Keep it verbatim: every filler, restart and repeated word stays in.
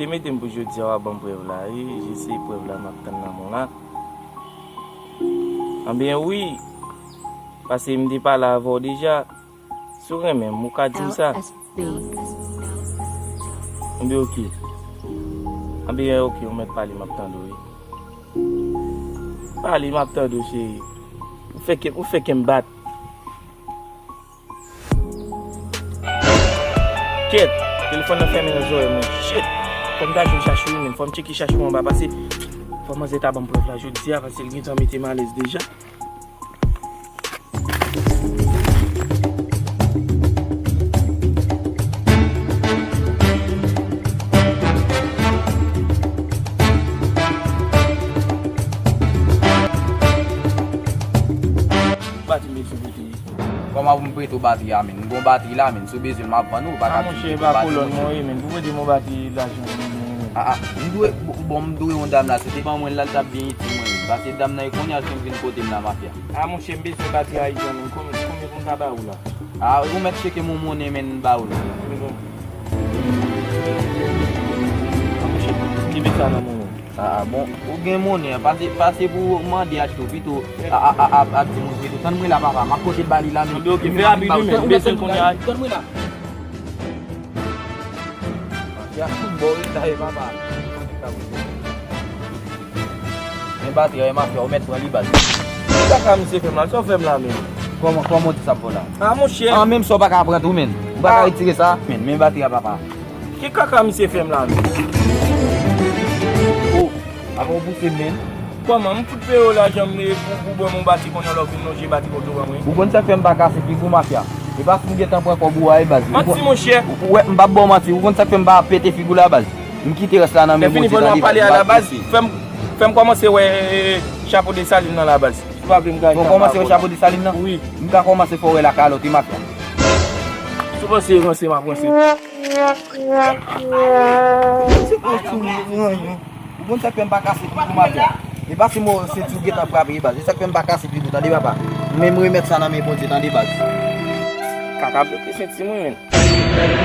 Mete m pou jodi a, w ap ban m prèv la, wi. Jis se prèv la m ap tann nan men w la. Anben wi, paske m te pale avè w deja. Si w renmen m, ou ka di m sa. Anben oke. Anben oke, ou mèt pale, m ap tande w, wi. Pale, m ap tande w, cheri. Ou fè kè, ou fè kè m bat. Kèt, telefòn nan fèmen nan zòrèy mwen. Shit! Fò m ta jwenn Chachou wi, men fò m tcheke Chachou anba, pase fò manzè ta ban m prèv la jodi a, pase l gentan mete m alèz deja. Batri m bezwen prete. Kòman pou m prete w batri a, menn? M gon batri la, menn. Si w bezwen l, m ap vann ou. Ou pa ka di m prete w batri, monchè. A, monchè, e pa kolòn mwen ye, menn. Pou prete m yon batri lajan, menn. A, a, m dwe, bon, m dwe yon dam la. Si te ban mwen l la, l t ap byen itil mwen, menn. Pase dam nan, e kounye a l fin vin kote m la, mafya. A, monchè, m bezwen batri a ijan, menn. Konbyen, konbyen pou m ta ba ou la? A, ou mèt tcheke m yon monnen, menn, m ba ou l. Bon. A, monchè, kenbe sa nan men w. A, a, bon, ou gen monnen an, pase, pase pou w mande achte w pito, a, a, a, a, a di moun pito. Tann mwen la, papa, m ap pote ba li la, men. Anben, oke, fè rapid wi, men, m bezwen l kounye a. Tann mwen la. Ya fout bò wi, sa e papa. Men batri a, e mafya, ou mèt pran li, baz. Kaka misye fè m la, sa w fè m la, men. Kòman, kòman w di sa pou la? A, monchè. An, menm sa w pa ka pran tou, menn. Ou pa ka retire sa, menn. Men batri a, papa. Ki kaka misye fè m la, menn? O, avan w pouse m, menn. Kòman? M fout peye w lajan m pou, pou ban m yon batri kounye a lè w vin lonje batri kote w ban mwen. Ou konn sa k fè m pa kase figi w, mafya? E pa si m gentan pran kòb ou a, e baz. Manti, monchè. Ou wè, m p ap ba w manti. Ou konn sa k fè m pa pete figi w la, baz? M kite rès la nan men Bondye, tande, baz. Fè m, fè m kòmanse wè chapo Desalin nan la, baz. Si w pa vle m gaye. Fò w kòmanse wè chapo Desalin nan? Wi. M ka kòmanse fè w wè lakalòt, wi, mafya. Si w panse ranse, m ap ranse. Se kòstim mwen, ou konn sa k fè m pa kase figi w, mafya? E pa si mo senti w gentan frape, baz. E sa k fè m pa kase figi w, tande, papa. Men m remèt sa nan men Bondye, tande, baz. Kaka bloke senti mwen, menn.